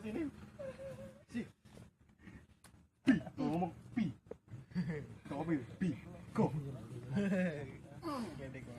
sini. Si. Pi, ngomong pi. Coba pi. Go. Gede kok.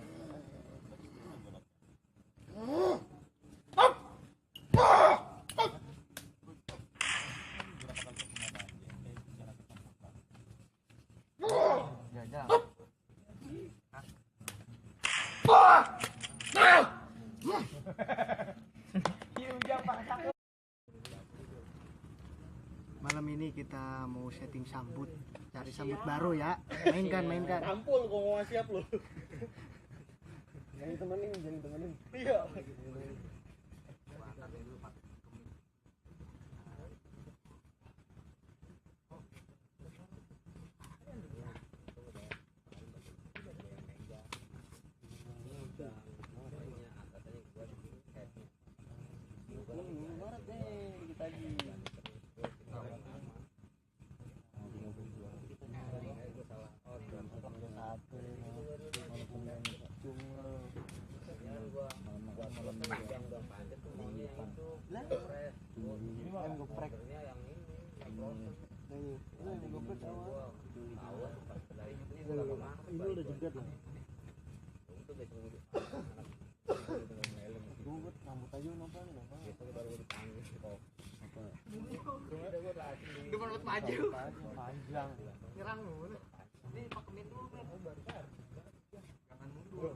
Malam ini kita mau setting sambut, cari sambut baru ya. Mainkan. Ampul kok mau siap lu. Jangan temenin. Iya. Ini udah jegat lah. Gue rambut aja nopang. Depan buat maju. Panjang. Nyerang dulu. Ini pakemin dulu, men. Jangan mundur.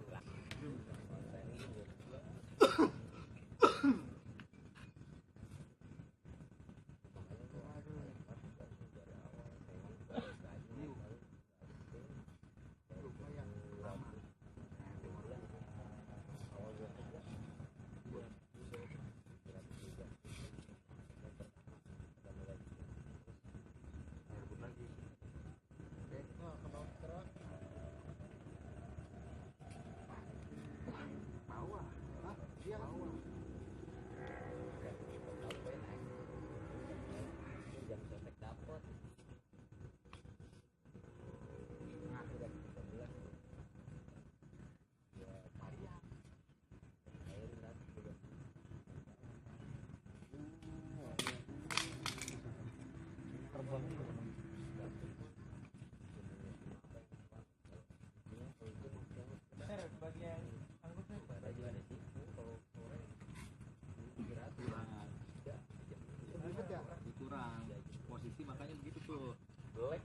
Kurang posisi makanya begitu tuh. Belek.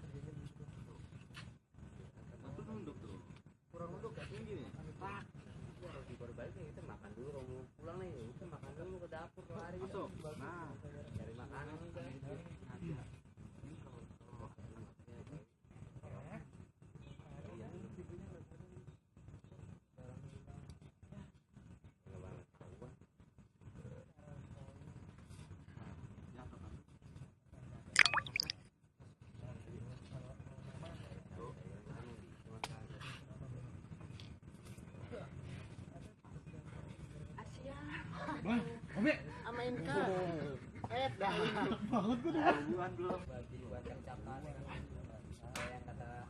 Masuk nunduk tuh. Kurang nunduk gak tinggi nih. Pak. Harus baru balik nih, kita makan dulu. Kalau mau pulang nih, kita makan dulu ke dapur lari. Masuk. Nah, cari makanan udah. Bang, Omi. Amain kah? Dah. Banget tuh dia. Buan belum. Buat kecapan yang kata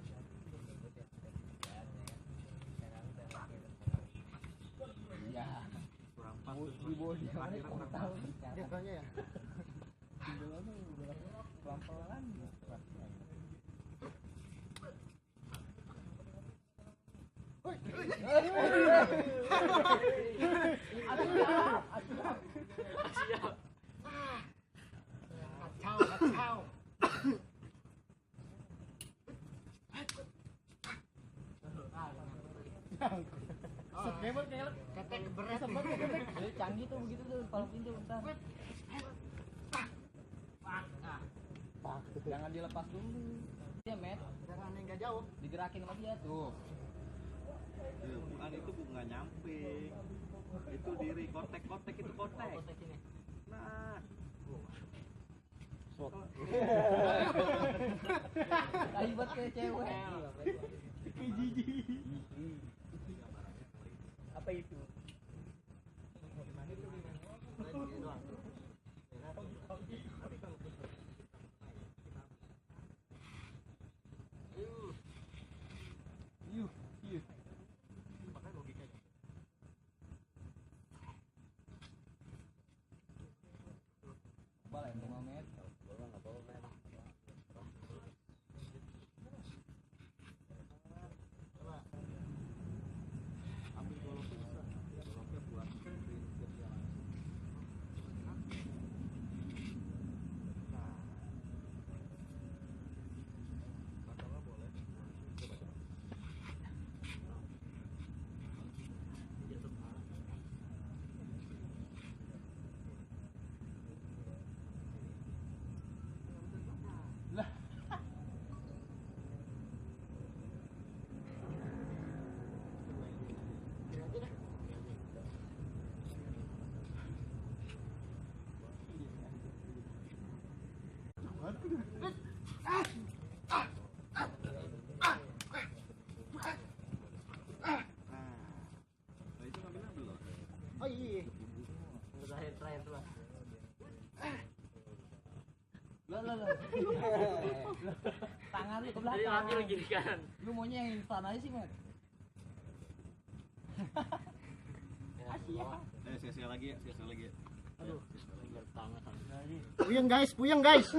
Ya, kurang pas di bawah dia. Kurang tahu. Jaganya ya. Pelan-pelan. Kacau. Ketek berat. canggih tuh begitu tuh kalau pintu bentar. Jangan dilepas dulu. Dia met. Jangan yang enggak jauh. Digerakin sama dia tuh. Bukan itu nggak nyampe. Itu diri kotek itu kotek. Kotek ini. Nah. Kayu buat kayak cewek. Apa itu? Balai 5 meter. Bawa nggak bawa men. Ambil golok bisa. Goloknya buat prinsip yang masalah boleh. Nah itu ngambilnya belum. Oh iya. Terakhir tuh lah. Lah. Tangan lu ke Jadi belakang. laki lu kiri kanan. Lu maunya yang instan aja sih, Mat. Asyik. Sia-sia lagi ya, sia-sia lagi ya. Aduh, tangan. Puyeng guys, puyeng guys.